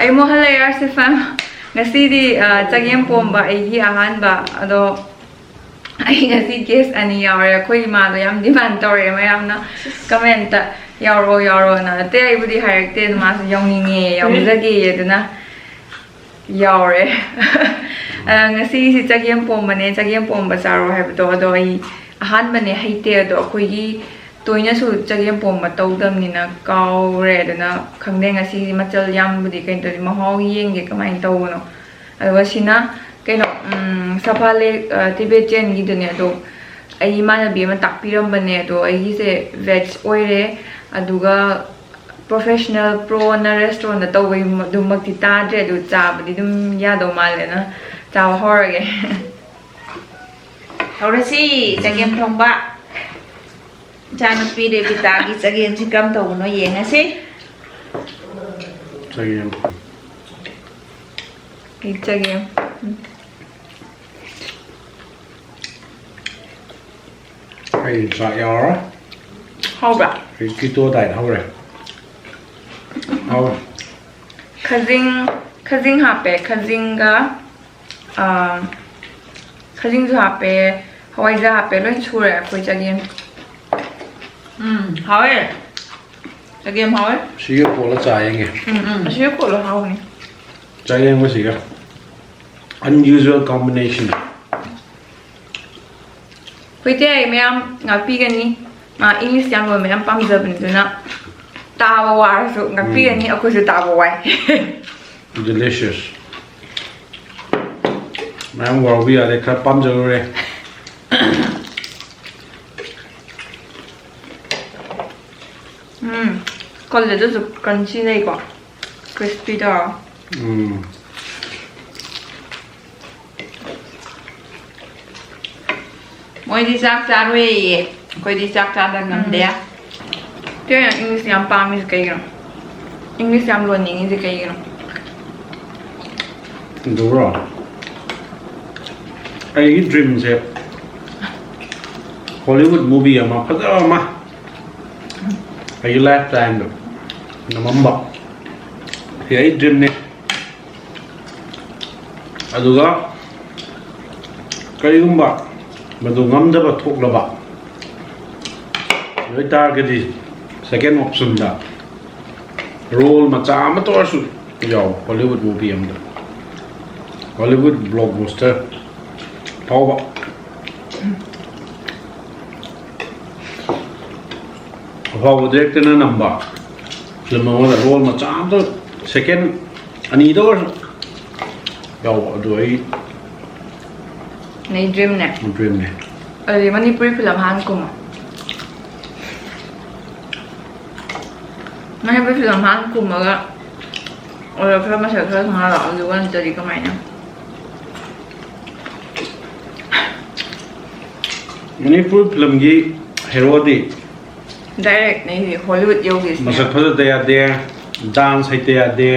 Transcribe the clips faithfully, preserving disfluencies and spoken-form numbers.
ꯑꯩ ꯃꯣꯍꯟ ꯂꯩꯔꯥꯔ ꯁꯤꯐꯝ꯫ ꯉꯁꯤꯗꯤ, ꯑ, ꯆꯒꯦꯝ ꯄꯣꯝꯕ ꯑꯩꯒꯤ ꯑꯍꯥꯟꯕ꯫ ꯑꯗꯣ ꯑꯩ ꯉꯁꯤ ꯒꯦꯁ ꯑꯅꯤ ꯌꯥꯎꯔꯦ꯫ ꯑꯩꯈꯣꯏ ꯏꯃꯥꯗꯣ ꯌꯥꯝ ꯗꯤꯃꯥꯟ ꯇꯧꯔꯛꯑꯦ ꯃꯌꯥꯝꯅ ꯀꯃꯦꯟꯇ, "ꯌꯥꯎꯔꯣ, ꯌꯥꯎꯔꯣꯅ"꯫ ꯅꯠꯇꯦ, ꯑꯩꯕꯨꯗꯤ ꯍꯥꯏꯔꯛꯇꯦ꯫ ꯑꯗꯨ ꯃꯥꯁꯨ ꯌꯥꯎꯅꯤꯡꯉꯦ, ꯌꯥꯎꯖꯒꯦ꯫ ꯑꯗꯨꯅ ꯌꯥꯎꯔꯦ꯫ ꯑ, ꯉꯁꯤꯒꯤꯁꯤ ꯆꯒꯦꯝ ꯄꯣꯝꯕꯅꯦ, ꯆꯒꯦꯝ ꯄꯣꯝꯕ ꯆꯥꯔꯣ ꯍꯥꯏꯕꯗꯣ꯫ ꯑꯗꯣ ꯑꯩ ꯑꯍꯥꯟꯕꯅꯦ, ꯍꯩꯇꯦ꯫ ꯑꯗꯣ ꯑꯩꯈꯣꯏꯒꯤ ꯇꯣꯏꯅꯁꯨ ꯆꯒꯦꯝ ꯄꯣꯝꯕ ꯇꯧꯗꯕꯅꯤꯅ ꯀꯥꯎꯔꯦ꯫ ꯑꯗꯨꯅ ꯈꯪꯗꯦ, ꯉꯁꯤꯒꯤ ꯃꯆꯜ ꯌꯥꯝꯕꯨꯗꯤ ꯀꯩꯅꯣ ꯇꯧꯗꯦ, ꯃꯍꯥꯎ ꯌꯦꯡꯒꯦ ꯀꯃꯥꯏꯅ ꯇꯧꯕꯅꯣ꯫ ꯑꯗꯨꯒ ꯁꯤꯅ ꯀꯩꯅꯣ, ꯎꯝ, ꯁꯐꯥꯂꯦ, ꯑ, ꯇꯤꯕꯦꯇꯤꯌꯟꯒꯤꯗꯨꯅꯦ꯫ ꯑꯗꯣ ꯑꯩ ꯏꯃꯥꯟꯅꯕꯤ ꯑꯃ ꯇꯥꯛꯄꯤꯔꯝꯕꯅꯦ꯫ ꯑꯗꯣ ꯑꯩꯒꯤꯁꯦ ꯚꯦꯖ ꯑꯣꯏꯔꯦ꯫ ꯑꯗꯨꯒ ꯄ꯭ꯔꯣꯐꯦꯁꯅꯦꯜ ꯄ꯭ꯔꯣꯅ ꯔꯦꯁꯇꯨꯔꯦꯟꯗ ꯇꯧꯕꯩ ꯑꯗꯨꯃꯛꯇꯤ ꯇꯥꯗ꯭ꯔꯦ꯫ ꯑꯗꯨ ꯆꯥꯕꯗꯤ ꯑꯗꯨꯝ ꯌꯥꯗꯧ ꯃꯥꯜꯂꯦꯅ ꯆꯥꯕ ꯍꯧꯔꯒꯦ꯫ ꯍꯧꯔꯁꯤ ꯆꯒꯦꯝ ꯊꯣꯡꯕ꯫ ꯏꯆꯥꯅꯨꯄꯤ ꯔꯦꯕꯤꯇꯥꯒꯤ ꯆꯒꯦꯝꯁꯤ ꯀꯔꯝ ꯇꯧꯕꯅꯣ ꯌꯦꯡꯉꯁꯤ꯫ ꯆꯒꯦꯝ꯫ ꯑꯩ ꯆꯒꯦꯝ꯫ ꯎꯝ꯫ ꯑꯩ ꯆꯥꯛ ꯌꯥꯎꯔꯔꯣꯏ꯫ ꯍꯥꯎꯕ꯭ꯔꯥ? ꯑꯩ ꯀꯤꯇꯣ ꯗꯥꯏꯠ ꯍꯧꯔꯦ꯫ ꯍꯥꯎꯔꯦ꯫ ꯈꯖꯤꯡ, ꯈꯖꯤꯡ ꯍꯥꯞꯄꯦ꯫ ꯈꯖꯤꯡꯒ, ꯑꯥ, ꯈꯖꯤꯡꯁꯨ ꯍꯥꯞꯄꯦ, ꯍꯋꯥꯏꯖꯥꯔ ꯍꯥꯞꯄꯦ, ꯂꯣꯏ ꯁꯨꯔꯦ ꯑꯩꯈꯣꯏ ꯆꯒꯦꯝ꯫ ꯎꯝ, ꯍꯥꯎꯋꯦ꯫ ꯆꯒꯦꯝ ꯍꯥꯎꯋꯦ꯫ ꯁꯤꯒ ꯀꯣꯠꯂ ꯆꯥ ꯌꯦꯡꯒꯦ꯫ ꯎꯝ, ꯎꯝ, ꯑꯁꯤꯒ ꯀꯣꯠꯂ ꯍꯥꯎꯕꯅꯤ꯫ ꯆꯒꯦꯝꯒ ꯁꯤꯒ꯫ Unusual combination꯫ ꯑꯩꯈꯣꯏ ꯏꯇꯩ ꯃꯌꯥꯝ ꯉꯥꯛꯄꯤꯒꯅꯤ꯫ ꯃꯥ ꯏꯪꯂꯤꯁ ꯌꯥꯝ ꯂꯣꯟꯕ ꯌꯥꯝ ꯄꯥꯝꯖꯕꯅꯤ, ꯑꯗꯨꯅ ꯇꯥꯕ ꯋꯥꯔꯁꯨ ꯉꯥꯛꯄꯤꯒꯅꯤ꯫ ꯎꯝ꯫ ꯑꯩꯈꯣꯏꯁꯨ ꯇꯥꯕ ꯋꯥꯏ꯫ Delicious꯫ ꯃꯌꯥꯝ ꯋꯥꯔꯧꯕ ꯌꯥꯗꯦ, ꯈꯔ ꯄꯥꯝꯖꯔꯨꯔꯦ꯫ ꯎꯝ, ꯀꯜꯂꯦ ꯑꯗꯨꯁꯨ crunchy ꯂꯩꯀꯣ, crispy ꯇꯧꯔ꯫ ꯎꯝ꯫ ꯃꯣꯏꯗꯤ ꯆꯥꯛ ꯆꯥꯔꯣꯏꯌꯦ, ꯑꯩꯈꯣꯏꯗꯤ ꯆꯥꯛ ꯆꯥꯗ ꯉꯝꯗꯦ꯫ ꯎꯝ꯫ ꯀꯩꯅꯣ English ꯌꯥꯝ ꯄꯥꯝꯃꯤꯁꯦ ꯀꯩꯒꯤꯅꯣ? English ꯌꯥꯝ ꯂꯣꯟꯅꯤꯡꯉꯤꯁꯦ ꯀꯩꯒꯤꯅꯣ? ꯑꯗꯨꯔꯣ? ꯑꯩꯒꯤ dreamꯁꯦ Hollywood movie ꯑꯃ ꯐꯖꯕ ꯑꯃ ꯑꯩꯒꯤ lifetimeꯗ ꯅꯝꯃꯝꯕ꯫ ꯁꯤ ꯑꯩ ꯗ꯭ꯔꯤꯝꯅꯦ꯫ ꯑꯗꯨꯒ ꯀꯔꯤꯒꯨꯝꯕ ꯃꯗꯨ ꯉꯝꯗꯕ ꯊꯣꯛꯂꯕ ꯑꯣꯏꯇꯥꯔꯒꯗꯤ, ꯁꯦꯀꯦꯟ ꯑꯣꯞꯁꯟꯗ ꯔꯣꯜ ꯃꯆꯥ ꯑꯃꯇ ꯑꯣꯏꯔꯁꯨ ꯌꯥꯎ, ꯍꯣꯂꯤꯋꯨꯗ ꯃꯨꯚꯤ ꯑꯃꯗ, ꯍꯣꯂꯤꯋꯨꯗ ꯕ꯭ꯂꯣꯛꯕꯁꯇꯔ ꯐꯥꯎꯕ꯫ ꯑꯐꯥꯎꯕ ꯗꯤꯔꯦꯛꯇꯔꯅ ꯅꯝꯕ ꯐꯤꯂꯝ ꯑꯃꯗ ꯔꯣꯜ ꯃꯆꯥ ꯑꯃꯇ, ꯁꯦꯀꯦꯟ ꯑꯅꯤꯗ ꯑꯣꯏꯔꯁꯨ ꯌꯥꯎꯕ, ꯑꯗꯨ ꯑꯩ ꯅꯩ ꯗ꯭ꯔꯤꯝꯅꯦ꯫ ꯗ꯭ꯔꯤꯝꯅꯦ꯫ ꯑꯗꯨꯗꯤ ꯃꯅꯤꯄꯨꯔꯤ ꯐꯤꯂꯝ ꯍꯥꯟꯅ ꯀꯨꯝꯃꯣ꯫ ꯃꯅꯤꯄꯨꯔꯤ ꯐꯤꯂꯝ ꯍꯥꯟꯅ ꯀꯨꯝꯃꯒ ꯑꯗꯣ ꯈꯔ ꯃꯁꯛ ꯈꯔ ꯈꯪꯍꯜꯂꯣ, ꯑꯗꯨꯒ ꯅꯠꯇ꯭ꯔꯗꯤ ꯀꯃꯥꯏꯅ? ꯃꯅꯤꯄꯨꯔ ꯐꯤꯂꯝꯒꯤ ꯍꯦꯔꯣꯗꯤ ꯗꯥꯏꯔꯦꯛꯅꯦ ꯍꯣꯂꯤꯋꯨꯗ ꯌꯧꯒꯦꯁꯤꯅꯦ꯫ ꯃꯁꯛ ꯐꯖꯗ ꯌꯥꯗꯦ, ꯗꯥꯟꯁ ꯍꯩꯇ ꯌꯥꯗꯦ꯫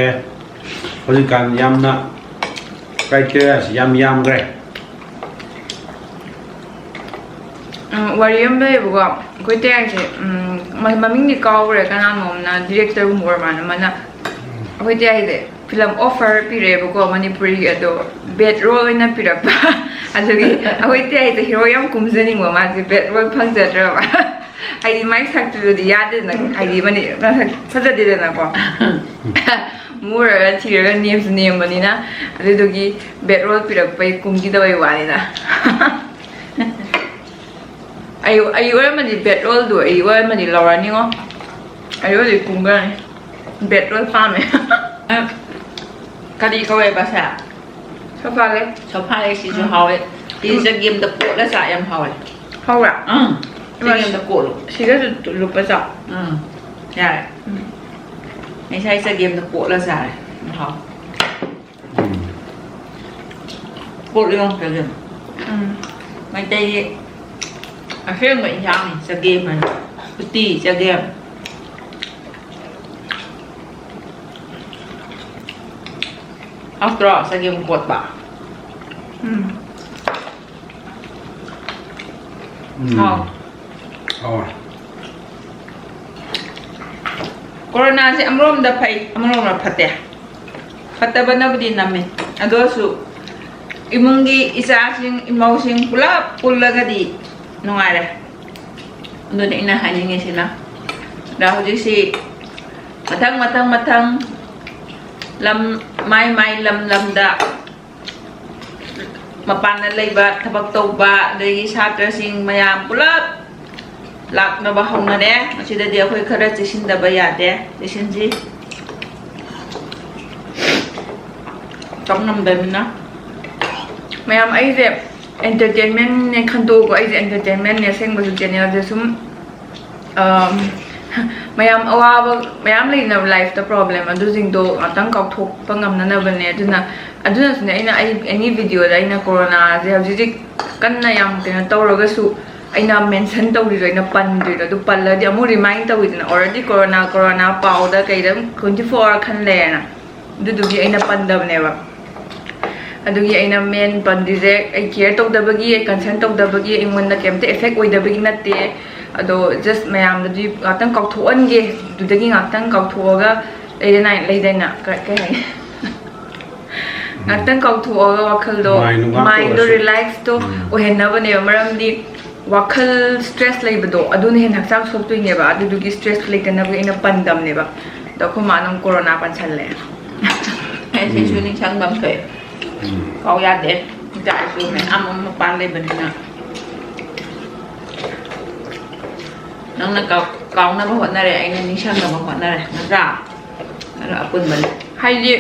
ꯍꯧꯖꯤꯛꯀꯥꯟ ꯌꯥꯝꯅ ꯀ꯭ꯔꯥꯏꯇꯦꯔꯤꯌꯥꯁꯤ ꯌꯥꯝ ꯌꯥꯝꯈ꯭ꯔꯦ꯫ ꯎꯝ, ꯋꯥꯔꯤ ꯑꯃ ꯂꯩꯌꯦꯕꯀꯣ, ꯑꯩꯈꯣꯏ ꯇꯌꯥꯏꯁꯦ, ꯎꯝ, ꯃ-, ꯃꯃꯤꯡꯗꯤ ꯀꯥꯎꯈ꯭ꯔꯦ, ꯀꯅꯥꯅꯣꯝꯅ ꯗꯤꯔꯦꯛꯇꯔꯒꯨꯝꯕ ꯑꯣꯏꯔ ꯃꯥꯅ, ꯃꯥꯅ ꯑꯩꯈꯣꯏ ꯇꯌꯥꯏꯁꯦ ꯐꯤꯂꯝ ꯑꯣꯐꯔ ꯄꯤꯔꯛꯑꯦꯕꯀꯣ ꯃꯅꯤꯄꯨꯔꯤꯒꯤ, ꯑꯗꯣ ꯕꯦꯠ ꯔꯣꯜ ꯑꯣꯏꯅ ꯄꯤꯔꯛꯄ꯫ ꯑꯗꯨꯒꯤ ꯑꯩꯈꯣꯏ ꯇꯌꯥꯏꯁꯦ ꯍꯤꯔꯣ ꯌꯥꯝ ꯀꯨꯝꯖꯅꯤꯡꯕ, ꯃꯥꯁꯦ ꯕꯦꯠ ꯔꯣꯜ ꯐꯪꯖꯗ꯭ꯔꯕ꯫ ꯍꯥꯏꯗꯤ ꯃꯥꯏ ꯁꯛꯇꯨꯗꯗꯤ ꯌꯥꯗꯦꯗꯅ, ꯍꯥꯏꯗꯤ ꯃꯅꯤ-, ꯃꯁꯛ ꯐꯖꯗꯦꯗꯅꯀꯣ꯫ ꯃꯨꯔꯒ ꯊꯤꯔꯒ ꯅꯦꯝꯁꯨ ꯅꯦꯝꯕꯅꯤꯅ, ꯑꯗꯨꯗꯨꯒꯤ ꯕꯦꯠ ꯔꯣꯜ ꯄꯤꯔꯛꯄꯩ ꯀꯨꯝꯈꯤꯗꯕꯩ ꯋꯥꯅꯤꯗ꯫ ꯑꯩ, ꯑꯩ ꯑꯣꯏꯔꯝꯃꯗꯤ ꯕꯦꯠ ꯔꯣꯜꯗꯣ ꯑꯩ ꯑꯣꯏꯔꯝꯃꯗꯤ ꯂꯧꯔꯅꯤꯉꯣ꯫ ꯑꯩ ꯑꯣꯏꯔꯗꯤ ꯀꯨꯝꯈ꯭ꯔꯅꯤ꯫ ꯕꯦꯠ ꯔꯣꯜ ꯄꯥꯝꯃꯦ꯫ ꯀꯔꯤ ꯀꯧꯋꯦꯕ ꯁꯦ? ꯁꯣꯐꯥ ꯂꯩ꯫ ꯁꯣꯐꯥ ꯂꯩ, ꯁꯤꯁꯨ ꯎꯝ꯫ ꯍꯥꯎꯋꯦ꯫ ꯁꯤ ꯎꯝ꯫ ꯆꯒꯦꯝꯗ ꯀꯣꯠꯂ ꯆꯥ ꯌꯥꯝ ꯍꯥꯎꯋꯦ꯫ ꯍꯥꯎꯕ꯭ꯔꯥ? ꯎꯝ꯫ ꯏꯃꯥ, ꯆꯒꯦꯝꯗ ꯀꯣꯠꯂꯣ꯫ ꯁꯤꯗꯁꯨ ꯂꯨꯞꯄ ꯆꯥꯎ꯫ ꯎꯝ꯫ ꯌꯥꯔꯦ꯫ ꯎꯝ꯫ ꯉꯁꯥꯏ ꯆꯒꯦꯝꯗ ꯀꯣꯠꯂ ꯆꯥꯔꯦ꯫ ꯌꯥꯝ ꯍꯥꯎꯋꯦ꯫ ꯎꯝ꯫ ꯀꯣꯠꯂꯣ ꯆꯒꯦꯝ꯫ ꯎꯝ꯫ ꯃꯩꯇꯩꯒꯤ ꯑꯁꯦꯡꯕ ꯏꯟꯁꯥꯡꯅꯤ ꯆꯒꯦꯝ ꯍꯥꯏꯅ꯫ ꯎꯇꯤ, ꯆꯒꯦꯝ꯫ ꯍꯥꯎꯇ꯭ꯔꯣ ꯆꯒꯦꯝ ꯀꯣꯠꯄ? ꯎꯝ꯫ ꯎꯝ꯫ ꯍꯥꯎ꯫ ꯍꯥꯎꯋꯦ꯫ ꯀꯣꯔꯣꯅꯥꯁꯦ ꯑꯃꯔꯣꯝꯗ ꯐꯩ, ꯑꯃꯔꯣꯝꯗ ꯐꯠꯇꯦ꯫ ꯐꯠꯇꯕꯅꯕꯨꯗꯤ ꯅꯝꯃꯤ, ꯑꯗꯨ ꯑꯣꯏꯔꯁꯨ ꯏꯃꯨꯡꯒꯤ ꯏꯆꯥꯁꯤꯡ, ꯏꯃꯧꯁꯤꯡ ꯄꯨꯂꯞ ꯄꯨꯜꯂꯒꯗꯤ ꯅꯨꯡꯉꯥꯏꯔꯦ꯫ ꯑꯗꯨꯅꯤ ꯑꯩꯅ ꯍꯥꯏꯅꯤꯡꯉꯤꯁꯤꯅ꯫ ꯑꯗ ꯍꯧꯖꯤꯛꯁꯤ ꯃꯊꯪ, ꯃꯊꯪ, ꯃꯊꯪ ꯂꯝ, ꯃꯥꯏ ꯃꯥꯏ ꯂꯝ ꯂꯝꯗ ꯃꯄꯥꯟꯗ ꯂꯩꯕ ꯊꯕꯛ ꯇꯧꯕ, ꯑꯗꯒꯤ ꯁꯥꯇ꯭ꯔꯁꯤꯡ ꯃꯌꯥꯝ ꯄꯨꯂꯞ ꯂꯥꯛꯅꯕ ꯍꯧꯅꯔꯦ꯫ ꯃꯁꯤꯗꯗꯤ ꯑꯩꯈꯣꯏ ꯈꯔ ꯆꯦꯛꯁꯤꯟꯗꯕ ꯌꯥꯗꯦ꯫ ꯆꯦꯛꯁꯤꯟꯁꯤ꯫ ꯇꯧ ꯉꯝꯗꯕꯅꯤꯅ꯫ ꯃꯌꯥꯝ, ꯑꯩꯁꯦ entertainmentꯅꯦ ꯈꯟꯗꯣꯛꯑꯒ, ꯑꯩꯁꯦ entertainmentꯅꯦ ꯑꯁꯦꯡꯕꯁꯨ channelꯁꯦ ꯁꯨꯝ, ꯑꯝ, ꯃꯌꯥꯝ ꯑꯋꯥꯕ ꯃꯌꯥꯝ ꯂꯩꯅꯕ lifeꯇ problem, ꯑꯗꯨꯁꯤꯡꯗꯣ ꯉꯥꯛꯇꯪ ꯀꯥꯎꯊꯣꯛꯄ ꯉꯝꯅꯅꯕꯅꯦ꯫ ꯑꯗꯨꯅ, ꯑꯗꯨꯅꯁꯨꯅꯦ ꯑꯩꯅ ꯑꯩ any videoꯗ ꯑꯩꯅ ꯀꯣꯔꯣꯅꯥꯁꯦ ꯍꯧꯖꯤꯛ ꯍꯧꯖꯤꯛ ꯀꯟꯅ ꯌꯥꯝ ꯀꯩꯅꯣ ꯇꯧꯔꯒꯁꯨ ꯑꯩꯅ mention ꯇꯧꯔꯤꯗꯣ, ꯑꯩꯅ ꯄꯟꯗ꯭ꯔꯤꯗꯣ꯫ ꯑꯗꯨ ꯄꯜꯂꯗꯤ ꯑꯃꯨꯛ remind ꯇꯧꯋꯤꯗꯅ, already ꯀꯣꯔꯣꯅꯥ, ꯀꯣꯔꯣꯅꯥ ꯄꯥꯎꯗ ꯀꯩꯗ ꯑꯗꯨꯝ twenty four hour ꯈꯟ ꯂꯩꯔꯦꯅ꯫ ꯑꯗꯨꯗꯨꯒꯤ ꯑꯩꯅ ꯄꯟꯗꯕꯅꯦꯕ꯫ ꯑꯗꯨꯒꯤ ꯑꯩꯅ main ꯄꯟꯗ꯭ꯔꯤꯁꯦ, ꯑꯩ care ꯇꯧꯗꯕꯒꯤ, ꯑꯩ concern ꯇꯧꯗꯕꯒꯤ ꯑꯩꯉꯣꯟꯗ ꯀꯩꯝꯇ effect ꯑꯣꯏꯗꯕꯒꯤ ꯅꯠꯇꯦ꯫ ꯑꯗꯣ just ꯃꯌꯥꯝꯗꯗꯤ ꯉꯥꯛꯇꯪ ꯀꯥꯎꯊꯣꯛꯍꯟꯒꯦ, ꯑꯗꯨꯗꯒꯤ ꯉꯥꯛꯇꯪ ꯀꯥꯎꯊꯣꯛꯑꯒ ꯂꯩꯗꯅ, ꯂꯩꯗꯅ, ꯀ-, ꯀꯩ ꯍꯥꯏꯅꯤ? ꯉꯥꯛꯇꯪ ꯀꯥꯎꯊꯣꯛꯑꯒ ꯋꯥꯈꯜꯗꯣ, Mind ꯉꯥꯛꯇ mindꯗꯣ ꯑꯣꯏꯔꯁꯨ꯫ Relaxꯇꯣ ꯎꯝ꯫ ꯑꯣꯏꯍꯟꯅꯕꯅꯦꯕ꯫ ꯃꯔꯝꯗꯤ ꯋꯥꯈꯜ stress ꯂꯩꯕꯗꯣ ꯑꯗꯨꯅ ꯍꯦꯟꯅ ꯍꯛꯆꯥꯡ ꯁꯣꯛꯇꯣꯏꯅꯦꯕ꯫ ꯑꯗꯨꯗꯨꯒꯤ stress ꯂꯩꯇꯅꯕꯒꯤ ꯑꯩꯅ ꯄꯟꯗꯕꯅꯦꯕ꯫ ꯑꯗꯣ ꯑꯩꯈꯣꯏ ꯃꯥꯅ ꯑꯃꯨꯛ ꯀꯣꯔꯣꯅꯥ ꯄꯟꯁꯜꯂꯦ꯫ ꯑꯩ ꯁꯤꯁꯨ ꯎꯝ꯫ ꯅꯤꯡꯁꯤꯡꯕ ꯑꯃ ꯊꯣꯛꯑꯦ꯫ ꯎꯝ꯫ ꯀꯥꯎ ꯌꯥꯗꯦ꯫ ꯏꯆꯥ ꯏꯁꯨ ꯃꯌꯥꯝ ꯑꯃ ꯃꯄꯥꯟ ꯂꯩꯕꯅꯤꯅ꯫ ꯅꯪꯅ ꯀꯥꯎ-, ꯀꯥꯎꯅꯕ ꯍꯣꯠꯅꯔꯦ, ꯑꯩꯅ ꯅꯤꯡꯁꯤꯡꯅꯕ ꯍꯣꯠꯅꯔꯦ, ꯅꯠꯇ꯭ꯔꯥ? ꯑꯗꯣ ꯑꯄꯨꯟꯕꯅꯦ꯫ ꯍꯥꯏꯗꯤ,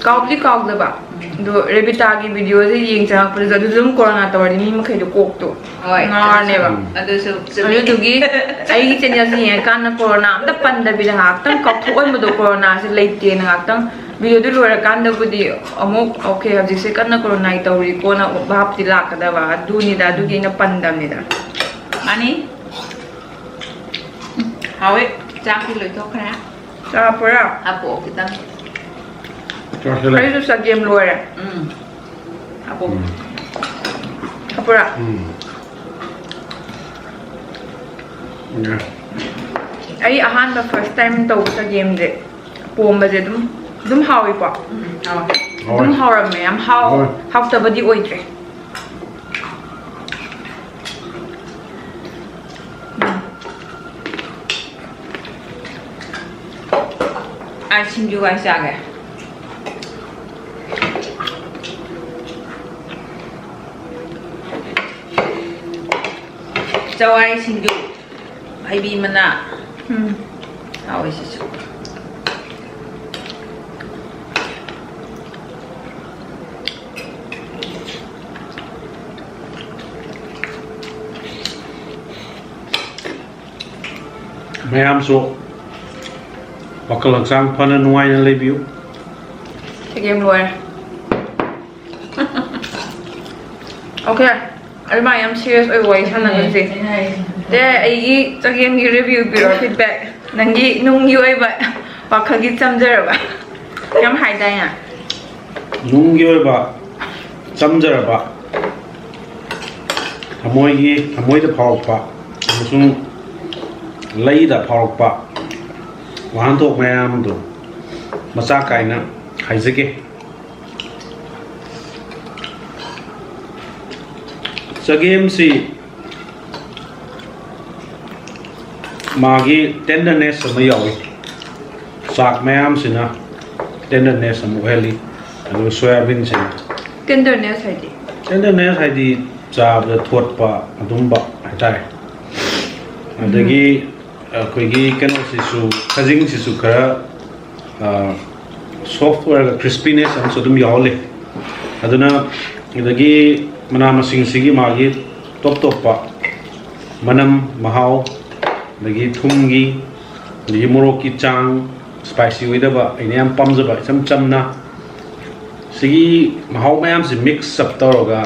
ꯀꯥꯎꯕꯗꯤ ꯀꯥꯎꯗꯕ꯫ ꯎꯝ꯫ ꯑꯗꯣ ꯔꯦꯕꯤꯇꯥꯒꯤ videoꯁꯦ ꯌꯦꯡ ꯆꯪꯉꯛꯄꯗꯁꯨ ꯑꯗꯨꯁꯨ ꯑꯗꯨꯝ ꯀꯣꯔꯣꯅꯥ ꯇꯧꯔꯗꯤ ꯃꯤ ꯃꯈꯩꯗꯣ ꯀꯣꯛꯇꯣ ꯍꯣꯏ, ꯉꯥꯎꯔꯅꯦꯕ꯫ ꯑꯗꯨꯁꯨ, ꯑꯗꯨꯁꯨ ꯆꯨꯝꯃꯤ꯫ ꯑꯗꯨꯗꯨꯒꯤ ꯑꯩꯒꯤ channelꯁꯦ ꯌꯦꯡꯉꯀꯥꯟꯗ ꯀꯣꯔꯣꯅꯥ ꯑꯝꯇ ꯄꯟꯗꯕꯤꯗ ꯉꯥꯏꯍꯥꯛꯇꯪ ꯀꯥꯎꯊꯣꯛꯍꯟꯕꯗꯣ, ꯀꯣꯔꯣꯅꯥꯁꯦ ꯂꯩꯇꯦꯅ ꯉꯥꯏꯍꯥꯛꯇꯪ videoꯗꯨ ꯂꯣꯏꯔꯀꯥꯟꯗꯕꯨꯗꯤ ꯑꯃꯨꯛ, "Okay, ꯍꯧꯖꯤꯛꯁꯦ ꯀꯟꯅ ꯀꯣꯔꯣꯅꯥꯒꯤ ꯇꯧꯔꯤꯀꯣꯅ" ꯚꯥꯞꯇꯤ ꯂꯥꯛꯀꯗꯕ꯫ ꯑꯗꯨꯅꯤꯗ, ꯑꯗꯨꯒꯤ ꯑꯩꯅ ꯄꯟꯗꯕꯅꯤꯗ꯫ ꯃꯥꯅꯤ꯫ ꯎꯝ, ꯍꯥꯎꯋꯦ꯫ ꯆꯥꯛꯇꯤ ꯂꯣꯏꯊꯣꯛꯈ꯭ꯔꯦ꯫ ꯆꯥ ꯄꯨꯔꯥ꯫ ꯍꯥꯄꯛꯑꯣ ꯈꯤꯇꯪ꯫ ꯆꯥꯁꯤꯜꯂꯦ꯫ ꯑꯩꯁꯨ ꯆꯒꯦꯝ ꯂꯣꯏꯔꯦ꯫ ꯎꯝ꯫ ꯍꯥꯄꯛꯑꯣ꯫ ꯎꯝ꯫ ꯍꯥꯄꯨꯔꯥ꯫ ꯎꯝ꯫ ꯌꯥ꯫ ꯑꯩ ꯑꯍꯥꯟꯕ first time ꯇꯧꯕ ꯆꯒꯦꯝꯁꯦ, ꯄꯣꯝꯕꯁꯦ ꯑꯗꯨꯝ ꯑꯗꯨꯝ ꯍꯥꯎꯏꯀꯣ꯫ ꯎꯝ, ꯍꯥꯎꯋꯦ꯫ ꯑꯗꯨꯝ ꯍꯥꯎꯔꯝꯃꯦ, ꯌꯥꯝ ꯍꯥꯎ ꯍꯥꯎꯋꯦ꯫ ꯍꯥꯎꯇꯕꯗꯤ ꯑꯣꯏꯗ꯭ꯔꯦ꯫ ꯎꯝ꯫ ꯑꯩ ꯁꯤꯡꯖꯨ ꯑꯣꯏꯅ ꯆꯥꯒꯦ꯫ ꯆꯋꯥꯏ ꯁꯤꯡꯖꯨ, ꯍꯩꯕꯤ ꯃꯅꯥ꯫ ꯎꯝ꯫ ꯍꯥꯎꯋꯦ ꯁꯤꯁꯨ꯫ ꯃꯌꯥꯝꯁꯨ ꯋꯥꯈꯜ ꯍꯛꯆꯥꯡ ꯐꯅ ꯅꯨꯡꯉꯥꯏꯅ ꯂꯩꯕꯤꯌꯨ꯫ ꯆꯒꯦꯝ ꯂꯣꯏꯔꯦ꯫ Okay, ꯑꯗꯨꯃꯥꯏꯅ ꯌꯥꯝ serious ꯑꯣꯏꯕ ꯋꯥꯔꯤ ꯁꯥꯟꯅꯒꯨꯝꯁꯦ꯫ ꯗꯦ, ꯑꯩꯒꯤ ꯆꯒꯦꯝꯒꯤ review ꯄꯤꯔꯣ, feedback꯫ ꯅꯪꯒꯤ ꯅꯨꯡꯒꯤ ꯑꯣꯏꯕ ꯋꯥꯈꯜꯒꯤ ꯆꯝꯖꯔꯕ ꯌꯥꯝ ꯍꯥꯏꯗꯥꯏꯅꯦ? ꯅꯨꯡꯒꯤ ꯑꯣꯏꯕ ꯆꯝꯖꯔꯕ, ꯊꯃꯣꯏꯒꯤ, ꯊꯃꯣꯏꯗ ꯐꯥꯎꯔꯛꯄ ꯑꯃꯁꯨꯡ ꯂꯩꯗ ꯐꯥꯎꯔꯛꯄ ꯋꯥꯍꯟꯊꯣꯛ ꯃꯌꯥꯝꯗꯨ ꯃꯆꯥ ꯀꯥꯏꯅ ꯍꯥꯏꯖꯒꯦ꯫ ꯆꯒꯦꯝꯁꯤ ꯃꯥꯒꯤ tenderness ꯑꯃ ꯌꯥꯎꯏ꯫ ꯆꯥꯛ ꯃꯌꯥꯝꯁꯤꯅ tenderness ꯑꯃ ꯑꯣꯏꯍꯜꯂꯤ꯫ ꯑꯗꯨꯒ ꯁꯣꯌꯥꯕꯤꯟꯁꯤꯅ Tenderness ꯍꯥꯏꯗꯤ? Tenderness ꯍꯥꯏꯗꯤ ꯆꯥꯕꯗ ꯊꯣꯠꯄ ꯑꯗꯨꯝꯕ ꯍꯥꯏꯇꯥꯔꯦ꯫ ꯑꯗꯒꯤ ꯑꯩꯈꯣꯏꯒꯤ ꯀꯩꯅꯣꯁꯤꯁꯨ, ꯈꯖꯤꯡꯁꯤꯁꯨ ꯈꯔ soft ꯑꯣꯏꯔꯒ crispiness ꯑꯃꯁꯨ ꯑꯗꯨꯝ ꯌꯥꯎꯍꯜꯂꯤ꯫ ꯑꯗꯨꯅ ꯑꯗꯒꯤ ꯃꯅꯥ ꯃꯁꯤꯡꯁꯤꯒꯤ ꯃꯥꯒꯤ ꯇꯣꯞ ꯇꯣꯞꯄ ꯃꯅꯝ, ꯃꯍꯥꯎ, ꯑꯗꯒꯤ ꯊꯨꯝꯒꯤ, ꯑꯗꯒꯤ ꯃꯣꯔꯣꯛꯀꯤ ꯆꯥꯡ, spicy ꯑꯣꯏꯗꯕ, ꯑꯩꯅ ꯌꯥꯝ ꯄꯥꯝꯖꯕ ꯏꯆꯝ ꯆꯝꯅ, ꯁꯤꯒꯤ ꯃꯍꯥꯎ ꯃꯌꯥꯝꯁꯤ mix up ꯇꯧꯔꯒ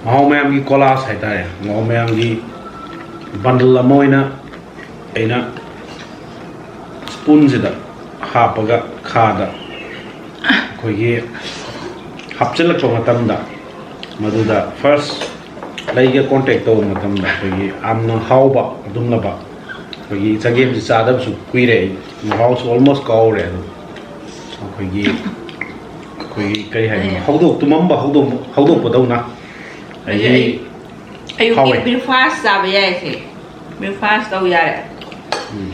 ꯃꯍꯥꯎ ꯃꯌꯥꯝꯒꯤ collage ꯍꯥꯏꯇꯥꯔꯦ, ꯃꯍꯥꯎ ꯃꯌꯥꯝꯒꯤ bundle ꯑꯃ ꯑꯣꯏꯅ ꯑꯩꯅ spoonꯁꯤꯗ ꯍꯥꯞꯄꯒ ꯈꯥꯗ ꯑꯩꯈꯣꯏꯒꯤ ꯍꯥꯞꯆꯤꯜꯂꯛꯄ ꯃꯇꯝꯗ, ꯃꯗꯨꯗ first ꯂꯩꯒ contact ꯇꯧꯕ ꯃꯇꯝꯗ ꯑꯩꯈꯣꯏꯒꯤ ꯌꯥꯝꯅ ꯍꯥꯎꯕ ꯑꯗꯨꯝꯂꯕ ꯑꯩꯈꯣꯏꯒꯤ ꯆꯒꯦꯝꯁꯤ ꯆꯥꯗꯕꯁꯨ ꯀꯨꯏꯔꯦ ꯑꯩ꯫ ꯃꯍꯥꯎꯁꯨ almost ꯀꯥꯎꯔꯦ꯫ ꯑꯗꯨ ꯑꯩꯈꯣꯏꯒꯤ ꯑꯩꯈꯣꯏꯒꯤ ꯀꯔꯤ ꯍꯥꯏꯅꯤ, ꯎꯝ꯫ ꯍꯧꯗꯣꯛ ꯇꯨꯝꯃꯝꯕ ꯍꯧꯗꯣꯛ ꯍꯧꯗꯣꯛꯄꯗꯧꯅ꯫ ꯑꯩꯒꯤ ꯑꯩ ꯑꯌꯨꯛꯀꯤ ꯍꯥꯎꯋꯦ꯫ Breakfast ꯆꯥꯕ ꯌꯥꯏ ꯁꯤ꯫ Breakfast ꯇꯧ ꯌꯥꯔꯦ꯫ ꯎꯝ꯫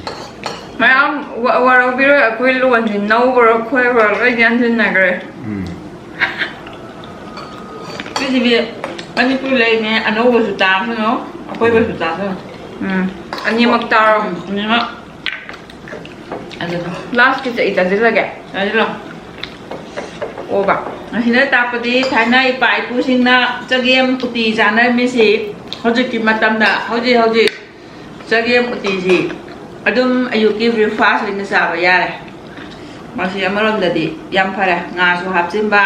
ꯃꯌꯥꯝ ꯋꯥ- ꯋꯥꯔꯧꯕꯤꯔꯣꯏ, ꯑꯩꯈꯣꯏ ꯂꯣꯟꯁꯤ ꯅꯧꯕ꯭ꯔꯥ ꯈꯣꯏꯕ꯭ꯔꯥ ꯂꯣꯏ ꯌꯥꯟꯁꯤꯟꯅꯈ꯭ꯔꯦ꯫ ꯎꯝ꯫ ꯁꯤꯁꯤꯗꯤ ꯃꯅꯤꯄꯨꯔ ꯂꯩꯅꯦ, ꯑꯅꯧꯕꯁꯨ ꯇꯥꯁꯅꯨ, ꯑꯀꯣꯏꯕꯁꯨ ꯇꯥꯁꯅꯨ꯫ ꯎꯝ꯫ ꯑꯅꯤꯃꯛ ꯇꯥꯔꯣ꯫ ꯎꯝ, ꯑꯅꯤꯃꯛ꯫ ꯑꯗꯨꯅ last ꯀꯤꯁꯦ ꯑꯩ ꯆꯥꯁꯤꯜꯂꯒꯦ꯫ ꯆꯥꯁꯤꯜꯂꯣ꯫ ꯑꯣꯕ꯫ ꯑꯁꯤꯅ ꯇꯥꯛꯄꯗꯤ ꯊꯥꯏꯅ ꯏꯄꯥ ꯏꯄꯨꯁꯤꯡꯅ ꯆꯒꯦꯝ ꯎꯇꯤ ꯆꯥꯅꯔꯝꯃꯤꯁꯤ ꯍꯧꯖꯤꯛꯀꯤ ꯃꯇꯝꯗ, ꯍꯧꯖꯤꯛ ꯍꯧꯖꯤꯛ ꯆꯒꯦꯝ ꯎꯇꯤꯁꯤ ꯑꯗꯨꯝ ꯑꯌꯨꯛꯀꯤ breakfast ꯑꯣꯏꯅ ꯆꯥꯕ ꯌꯥꯔꯦ꯫ ꯃꯁꯤ ꯑꯃꯔꯣꯝꯗꯗꯤ ꯌꯥꯝ ꯐꯔꯦ꯫ ꯉꯥꯁꯨ ꯍꯥꯞꯆꯤꯟꯕ,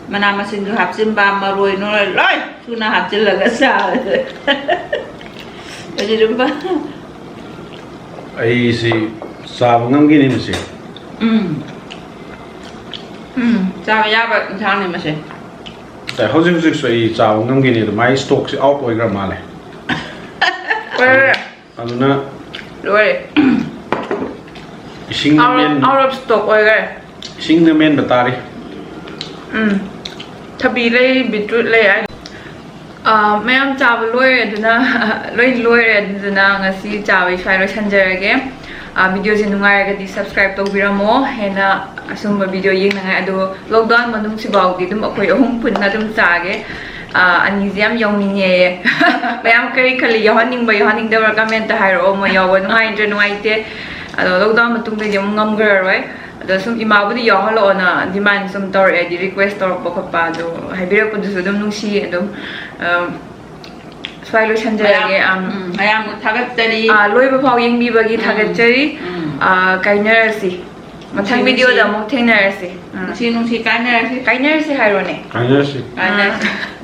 ꯃꯅꯥ ꯃꯁꯤꯡꯁꯨ ꯍꯥꯞꯆꯤꯟꯕ, ꯃꯔꯣꯏ ꯅꯣꯔꯣꯏ ꯂꯣꯏ ꯁꯨꯅ ꯍꯥꯞꯆꯤꯜꯂꯒ ꯆꯥꯕꯁꯦ꯫ ꯑꯗꯨ ꯑꯗꯨꯝ ꯐ- ꯑꯩꯁꯤ ꯆꯥꯕ ꯉꯝꯈꯤꯅꯤ ꯃꯁꯤ꯫ ꯎꯝ꯫ ꯎꯝ, ꯆꯥꯕ ꯌꯥꯕ ꯏꯟꯁꯥꯡꯅꯤ ꯃꯁꯦ꯫ ꯑꯦ, ꯍꯧꯖꯤꯛ ꯍꯧꯖꯤꯛꯁꯨ ꯑꯩ ꯆꯥꯕ ꯉꯝꯈꯤꯅꯤ꯫ ꯑꯗꯨ ꯃꯥꯏ stockꯁꯤ out ꯑꯣꯏꯈ꯭ꯔ ꯃꯥꯜꯂꯦ꯫ ꯂꯣꯏꯔꯦ꯫ ꯑꯗꯨꯅ ꯂꯣꯏꯔꯦ꯫ ꯏꯁꯤꯡꯅ Out of, main- out of stock ꯑꯣꯏꯈ꯭ꯔꯦ꯫ ꯏꯁꯤꯡꯅ ꯃꯦꯟꯕ ꯇꯥꯔꯤ꯫ ꯎꯝ꯫ ꯊꯕꯤ ꯂꯩ, beetroot ꯂꯩ꯫ ꯑꯥ, ꯃꯌꯥꯝ ꯆꯥꯕ ꯂꯣꯏꯔꯦ, ꯑꯗꯨꯅ ꯂꯣꯏ ꯂꯣꯏꯔꯦ꯫ ꯑꯗꯨꯗꯨꯅ ꯉꯁꯤ ꯆꯥꯕꯩ ꯁ꯭ꯋꯥꯏ ꯂꯣꯏꯁꯟꯖꯔꯒꯦ꯫ ꯑꯥ, videoꯁꯦ ꯅꯨꯡꯉꯥꯏꯔꯒꯗꯤ subscribe ꯇꯧꯕꯤꯔꯝꯃꯣ꯫ ꯍꯦꯟꯅ ꯑꯁꯨꯝꯕ video ꯌꯦꯡꯅꯉꯥꯏ꯫ ꯑꯗꯣ lockdown ꯃꯅꯨꯡꯁꯤꯐꯥꯎꯗꯤ ꯑꯗꯨꯝ ꯑꯩꯈꯣꯏ ꯑꯍꯨꯝ ꯄꯨꯟꯅ ꯑꯗꯨꯝ ꯆꯥꯒꯦ꯫ ꯑꯥ, ꯑꯅꯤꯁꯦ ꯌꯥꯝ ꯌꯥꯎꯅꯤꯡꯉꯦꯌꯦ꯫ ꯃꯌꯥꯝ ꯀꯔꯤ ꯈꯜꯂꯤ? ꯌꯥꯎꯍꯟꯅꯤꯡꯕ ꯌꯥꯎꯍꯟꯅꯤꯡꯗꯕ꯭ꯔꯥ comment ꯍꯥꯏꯔꯛꯑꯣ꯫ ꯃꯣꯏ ꯌꯥꯎꯕ ꯅꯨꯡꯉꯥꯏꯇ꯭ꯔꯦ ꯅꯨꯡꯉꯥꯏꯇꯦ꯫ ꯑꯗꯣ lockdown ꯃꯇꯨꯡꯗꯗꯤ ꯑꯃꯨꯛ ꯉꯝꯈ꯭ꯔꯔꯣꯏ꯫ ꯑꯗꯣ ꯁꯨꯝ ꯏꯃꯥꯕꯨꯗꯤ ꯌꯥꯎꯍꯜꯂꯛꯑꯣꯅ demand ꯁꯨꯝ ꯇꯧꯔꯛꯑꯦ, ꯍꯥꯏꯗꯤ request ꯇꯧꯔꯛꯄ ꯈꯣꯠꯄ ꯑꯗꯣ ꯍꯥꯏꯕꯤꯔꯛꯄꯗꯨꯁꯨ ꯑꯗꯨꯝ ꯅꯨꯡꯁꯤ꯫ ꯑꯗꯨꯝ, ꯑ, ꯁ꯭ꯋꯥꯏ ꯂꯣꯏꯁꯟꯖꯔꯒꯦ꯫ ꯃꯌꯥꯝ, ꯑꯝ, ꯎꯝ, ꯃꯌꯥꯝꯕꯨ ꯊꯥꯒꯠꯆꯔꯤ꯫ ꯑꯥ, ꯂꯣꯏꯕ ꯐꯥꯎ ꯌꯦꯡꯕꯤꯕꯒꯤ ꯎꯝ, ꯊꯥꯒꯠꯆꯔꯤ꯫ ꯎꯝ꯫ ꯑꯥ, ꯀꯥꯏꯅꯔꯁꯤ꯫ ꯃꯊꯪ ꯅꯨꯡꯁꯤ, videoꯗ ꯅꯨꯡꯁꯤ꯫ ꯑꯃꯨꯛ ꯊꯦꯡꯅꯔꯁꯤ꯫ ꯎꯝ꯫ ꯅꯨꯡꯁꯤ, ꯅꯨꯡꯁꯤ ꯀꯥꯏꯅꯔꯁꯤ꯫ ꯀꯥꯏꯅꯔꯁꯤ ꯍꯥꯏꯔꯣꯅꯦ꯫ ꯀꯥꯏꯅꯔꯁꯤ꯫ ꯀꯥꯏꯅꯔꯁꯤ꯫ ꯑꯥ꯫